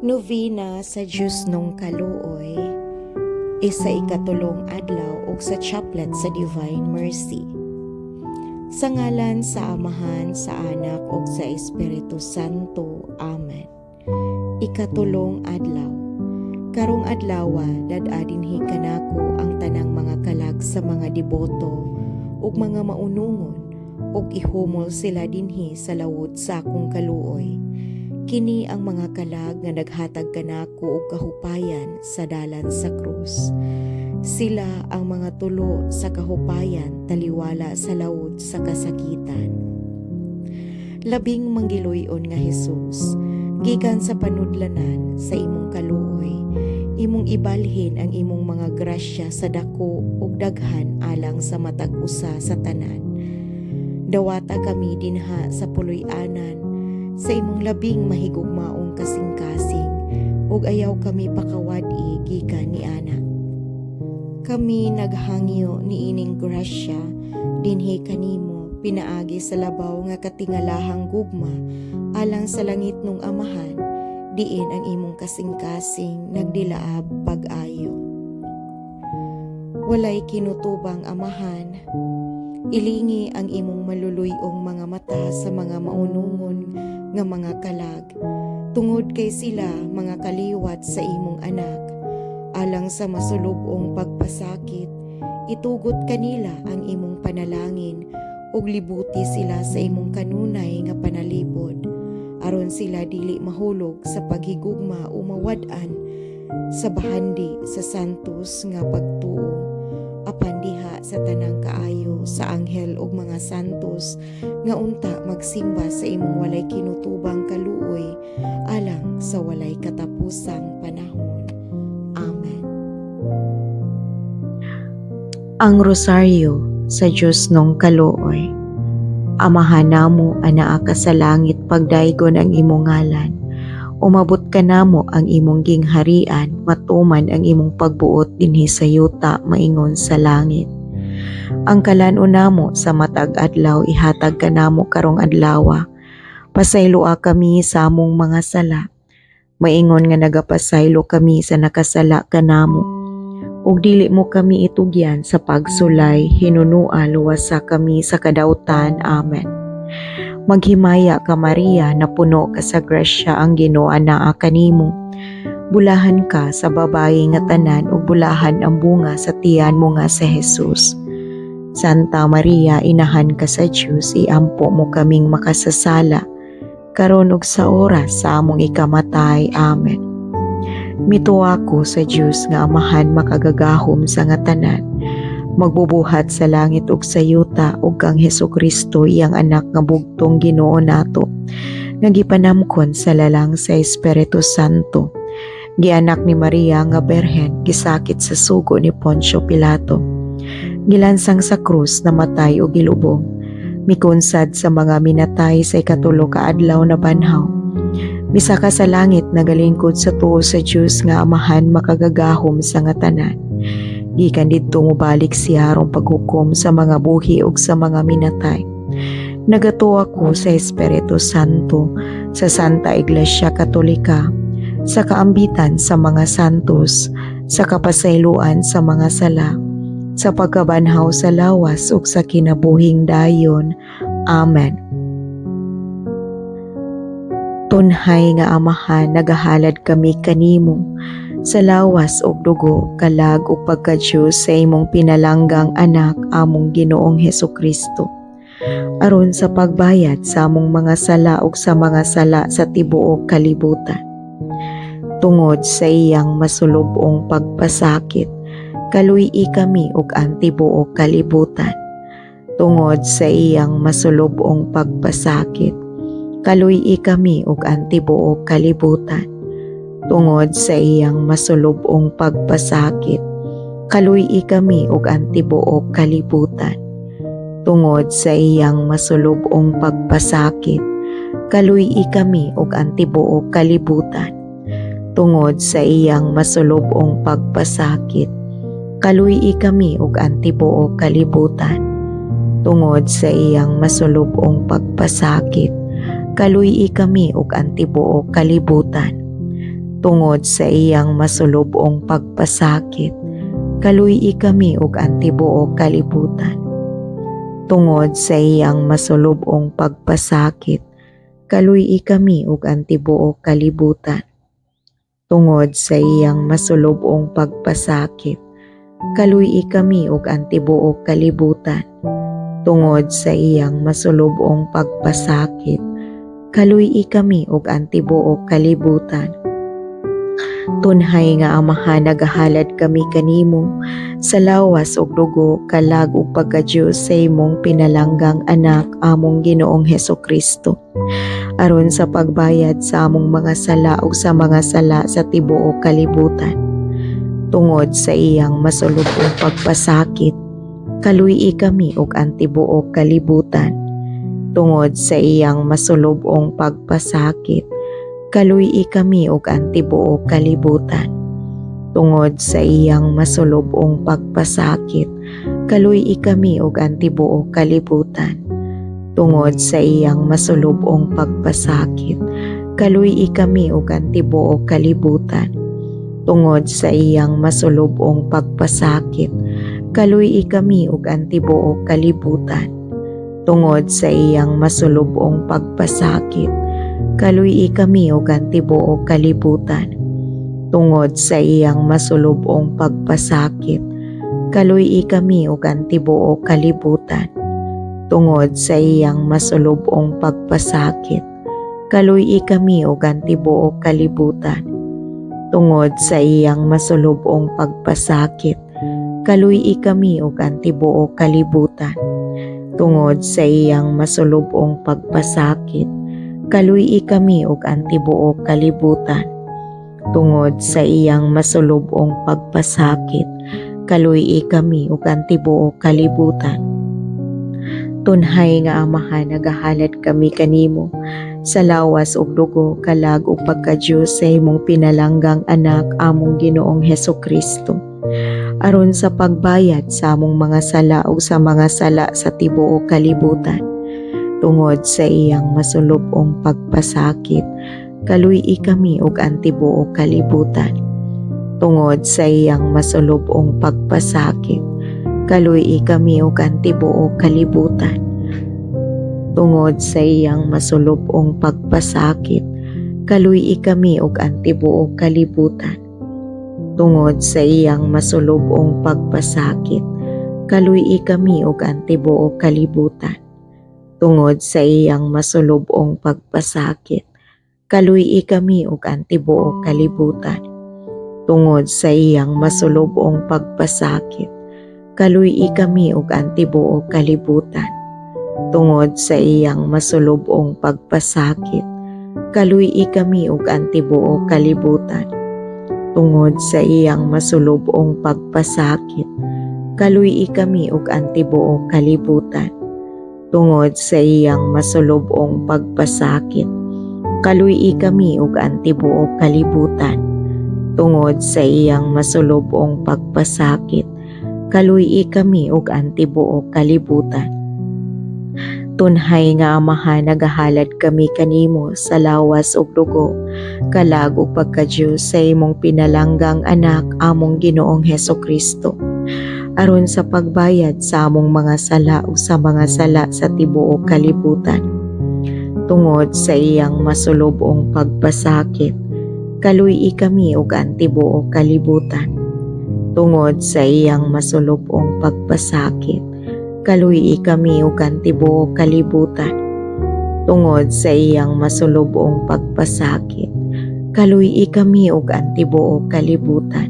Novena sa Diyos nung Kaluoy isa ikatulong adlaw ug sa Chaplet sa Divine Mercy. Sa ngalan sa Amahan, sa Anak ug sa Espiritu Santo. Amen. Ikatulong adlaw. Karong adlawa, dad-a dinhi kanako ang tanang mga kalag sa mga deboto ug mga maunungon ug ihumol sila dinhi sa lawod sa akong kaluoy. Kini ang mga kalag nga naghatag kanako og kahupayan sa dalan sa krus. Sila ang mga tulo sa kahupayan taliwala sa lawod sa kasakitan. Labing manggiluyon nga Hesus, gikan sa panudlanan sa imong kaluoy, imong ibalhin ang imong mga grasya sa dako ug daghan alang sa matag usa sa tanan. Dawata kami dinha sa puloy-anan sa imong labing mahigugmaong kasing-kasing ug ayaw kami pakawad-i gikan niana. Kami naghangyo niining grasya dinhi kanimo pinaagi sa labaw nga katingalahang gugma alang sa langit nung Amahan, diin ang imong kasing-kasing nagdilaab pag-ayo. Walay kinutubang Amahan, ilingi ang imong maluluy-ong mga mata sa mga maunungon nga mga kalag, tungod kay sila mga kaliwat sa imong anak. Alang sa masulub-ong pagpasakit, itugot kanila ang imong panalangin ug libuti sila sa imong kanunay nga panalipod, aron sila dili mahulog sa paghigugma o mawad-an sa bahandi sa santos nga pagtuo, apan diha sa tanang kaayo sa anghel ug mga santos nga unta magsimba sa imong walay kinutubang kaluoy alang sa walay katapusang panahon. Amen. Ang Rosaryo sa Diyos nung Kaluoy. Amahan namo, anaa ka sa langit, pagdaygon ang imong ngalan. Umabot kanamo ang imong gingharian, matuman ang imong pagbuot dinhi sa yuta maingon sa langit. Ang kalan-on namo sa matag adlaw ihatag kanamo karong adlawa. Pasayloa kami sa among mga sala, maingon nga nagapasaylo kami sa nakasala kanamo. Ug dili mo kami itugyan sa pagsulay, hinunua luwasa kami sa kadautan. Amen. Maghimaya ka, Maria, napuno ka sa grasya, ang Ginoo anaa kanimo. Bulahan ka sa babayi nga tanan ug bulahan ang bunga sa tiyan mo nga si Jesus. Santa Maria, inahan ka sa Dios, iampo mo kaming makasasala karon ug sa oras sa among ikamatay. Amen. Mituo ako sa Dios nga Amahan makagagahom sa nga tanan, magbubuhat sa langit ug sa yuta, ug kang Hesus Kristo, iyang anak nga bugtong Ginoo nato, nga gipanamkon sa lalang sa Espiritu Santo, gianak ni Maria nga Berhen, gisakit sa sugo ni Poncio Pilato, gilansang sa krus, namatay ug gilubong, mikunsad sa mga minatay, sa ikatulo ka adlaw nabanhaw, misaka sa langit, nagalingkod sa tuo sa Dios nga Amahan makagagahom sa nga tanan. Gikan didto mobalik siya aron paghukom sa mga buhi ug sa mga minatay. Nagatuo ako sa Espiritu Santo, sa Santa Iglesia Katolika, sa kaambitan sa mga santos, sa kapasayloan sa mga sala, sa pagkabanhaw sa lawas ug sa kinabuhing dayon. Amen. Tunhay nga Amahan, nagahalad kami kanimo sa lawas ug dugo, kalag ug pagka-Dios sa imong pinalanggang anak, among Ginoong Hesus Kristo, aron sa pagbayad sa among mga sala ug sa mga sala sa tibuok kalibutan. Tungod sa iyang masulub-ong pagpasakit, kaluy-i kami ug ang tibuok kalibutan. Tungod sa iyang masulub-ong pagpasakit, kaluy-i kami ug ang tibuok kalibutan. Tungod sa iyang masulub-ong pagpasakit, kaluy-i kami ug ang tibuok kalibutan. Tungod sa iyang masulub-ong pagpasakit, kaluy-i kami ug ang tibuok kalibutan. Tungod sa iyang masulub-ong pagpasakit, kaluy-i kami ug ang tibuok kalibutan. Tungod sa iyang masulub-ong pagpasakit, kaluy-i kami ug ang tibuok kalibutan. Tungod sa iyang masulubong pagpasakit, kaluy-i kami ug ang tibuok kalibutan. Tungod sa iyang masulubong pagpasakit, kaluy-i kami ug ang tibuok kalibutan. Tungod sa iyang masulubong pagpasakit, kaluy-i kami ug ang tibuok kalibutan. Tungod sa iyang masulubong pagpasakit, kaluy-i kami ug ang tibuok kalibutan. Tunhay nga Amahan, nagahalad kami kanimo sa lawas ug dugo, kalag ug pagka-Dios sa imong pinalanggang Anak, among Ginoong Heso Kristo, aron sa pagbayad sa among mga sala ug sa mga sala sa tibuok kalibutan. Tungod sa iyang masulubong pagpasakit, kaluy-i kami ug ang tibuok kalibutan. Tungod sa iyang masulubong pagpasakit, kaluy-i kami ug ang tibuok kalibutan. Tungod sa iyang masulubong pagpasakit, kaluy-i kami ug ang tibuok kalibutan. Tungod sa iyang masulubong pagpasakit, kaluy-i kami ug ang tibuok kalibutan. Tungod sa iyang masulubong pagpasakit, kaluy-i kami ug ang tibuok kalibutan. Tungod sa iyang masulubong pagpasakit, kaluy-i kami ug ang tibuok kalibutan. Tungod sa iyang masulubong pagpasakit, kaluy-i kami ug ang tibuok kalibutan. Tungod sa iyang masulubong pagpasakit, kaluy-i kami ug ang tibuok kalibutan. Tungod sa iyang masulubong pagpasakit, kaluy-i kami ug ang tibuok kalibutan. Tungod sa iyang masulubong pagpasakit, kaluy-i kami ug ang tibuok kalibutan. Tungod sa iyang masulubong pagpasakit, kaluy-i kami ug ang tibuok kalibutan. Tunhay nga Amahan, nagahalad kami kanimo sa lawas ug dugo, kalag ug pagka-Dios sa imong pinalanggang Anak, among Ginoong Heso Kristo, aron sa pagbayad sa among mga sala ug sa mga sala sa tibuok kalibutan. Tungod sa iyang masulubong pagpasakit, kaluy-i kami ug ang tibuok kalibutan. Tungod sa iyang masulubong pagpasakit, kaluy-i kami ug ang tibuok kalibutan. Tungod sa iyang masulubong pagpasakit, kaluy-i kami ug ang tibuok kalibutan. Tungod sa iyang masulubong pagpasakit, kaluy-i kami ug ang tibuok kalibutan. Tungod sa iyang masulubong pagpasakit, kaluy-i kami ug ang tibuok kalibutan. Tungod sa iyang masulubong pagpasakit, kaluy-i kami ug ang tibuok kalibutan. Tungod sa iyang masulubong pagpasakit, kaluy-i kami ug ang tibuok kalibutan. Tungod sa iyang masulubong pagpasakit, kaluy-i kami ug ang tibuok kalibutan. Tungod sa iyang masulubong pagpasakit, kaluy-i kami ug ang tibuok kalibutan. Tungod sa iyang masulubong pagpasakit, kaluy-i kami ug ang tibuok kalibutan. Tunhay nga Amahan, nagahalad kami kanimo sa lawas ug dugo, kalag ug pagka-Dios sa imong pinalanggang Anak, among Ginoong Heso Kristo, aron sa pagbayad sa among mga sala ug sa mga sala sa tibuok kalibutan. Tungod sa iyang masulubong pagpasakit, kaluy-i kami ug ang tibuok kalibutan. Tungod sa iyang masulubong pagpasakit, kaluy-i kami ug ang tibuok kalibutan. Tungod sa iyang masulubong pagpasakit, kaluy-i kami ug ang tibuok kalibutan.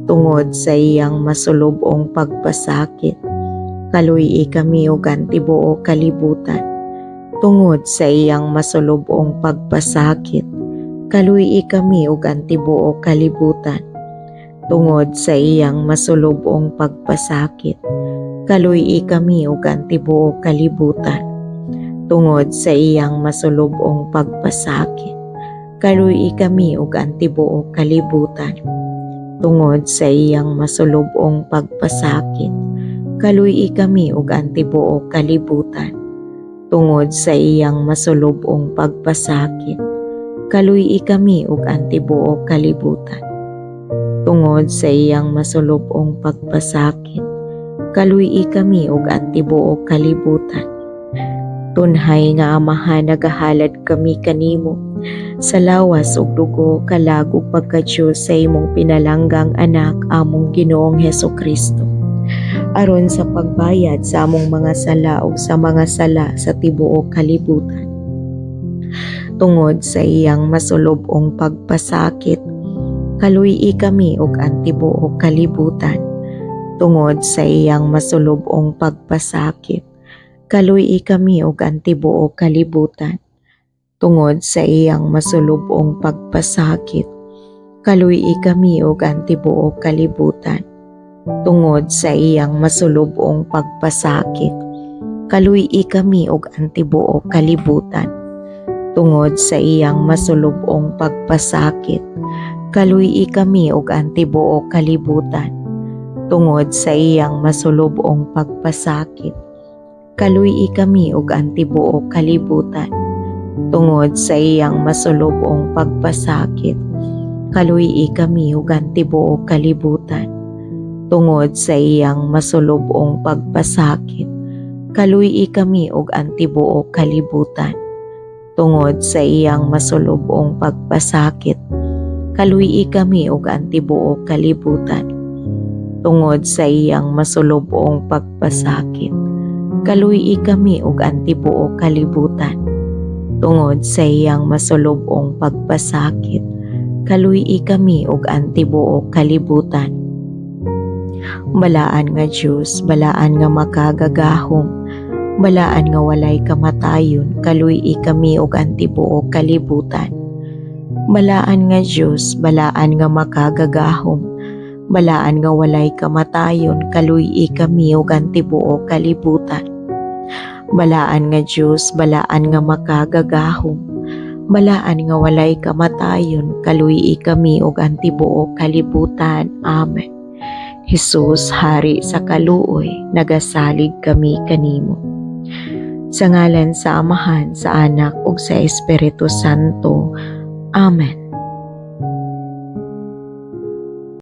Tungod sa iyang masulubong pagpasakit, kaluy-i kami ug ang tibuok kalibutan. Tungod sa iyang masulubong pagpasakit, kaluy-i kami ug ang tibuok kalibutan. Tungod sa iyang masulubong pagpasakit, kaluy-i kami ug ang tibuok kalibutan. Tungod sa iyang masulubong pagpasakit, kaluy-i kami ug ang tibuok kalibutan. Tungod sa iyang masulubong pagpasakit, kaluy-i kami ug ang tibuok kalibutan. Tungod sa iyang masulubong pagpasakit, Kaluy-i kami ug ang tibuok kalibutan. Tungod sa iyang masulub-ong pagpasakit, kaluy-i kami ug ang tibuok kalibutan. Tunhay nga Amahan, nagahalad kami kanimo sa lawas ug dugo, kalag ug pagka-Diyos sa imong pinalanggang anak, among Ginoong Heso Kristo, aron sa pagbayad sa among mga sala ug sa mga sala sa tibuok kalibutan. Tungod sa iyang masulub-ong pagpasakit, kaluy-i kami ug ang tibuok kalibutan. Tungod sa iyang masulub-ong pagpasakit, kaluy-i kami ug ang tibuok kalibutan. Tungod sa iyang masulub-ong pagpasakit, kaluy-i kami ug ang tibuok kalibutan. Tungod sa iyang masulub-ong pagpasakit, kaluy-i kami ug ang tibuok kalibutan. Tungod sa iyang masulub-ong pagpasakit, kaluy-i kami ug ang tibuok kalibutan. Tungod sa iyang masulub-ong pagpasakit, kaluy-i kami ug ang tibuok kalibutan. Tungod sa iyang masulub-ong pagpasakit, kaluy-i kami ug ang tibuok kalibutan. Tungod sa iyang masulub-ong pagpasakit, kaluy-i kami ug ang tibuok kalibutan. Tungod sa iyang masulub-ong pagpasakit, kaluy-i kami ug ang tibuok kalibutan. Tungod sa iyang masulub-ong pagpasakit, kaluy-i kami ug ang tibuok kalibutan. Tungod sa iyang masulub-ong pagpasakit, kaluy-i kami ug ang tibuok kalibutan. Balaan nga Dios, balaan nga makagagahom, balaan nga walay kamatayon, kaluy-i kami ug ang tibuok kalibutan. Balaan nga Dios, balaan nga makagagahom, balaan nga walay kamatayon, kaluy-i kami ug ang tibuok kalibutan. Balaan nga Dios, balaan nga makagagahom, balaan nga walay kamatayon, kaluy-i kami ug ang tibuok kalibutan. Amen. Jesus, Hari sa kaluoy, nagasalig kami kanimo. Sa ngalan sa Amahan, sa Anak ug sa Espiritu Santo. Amen.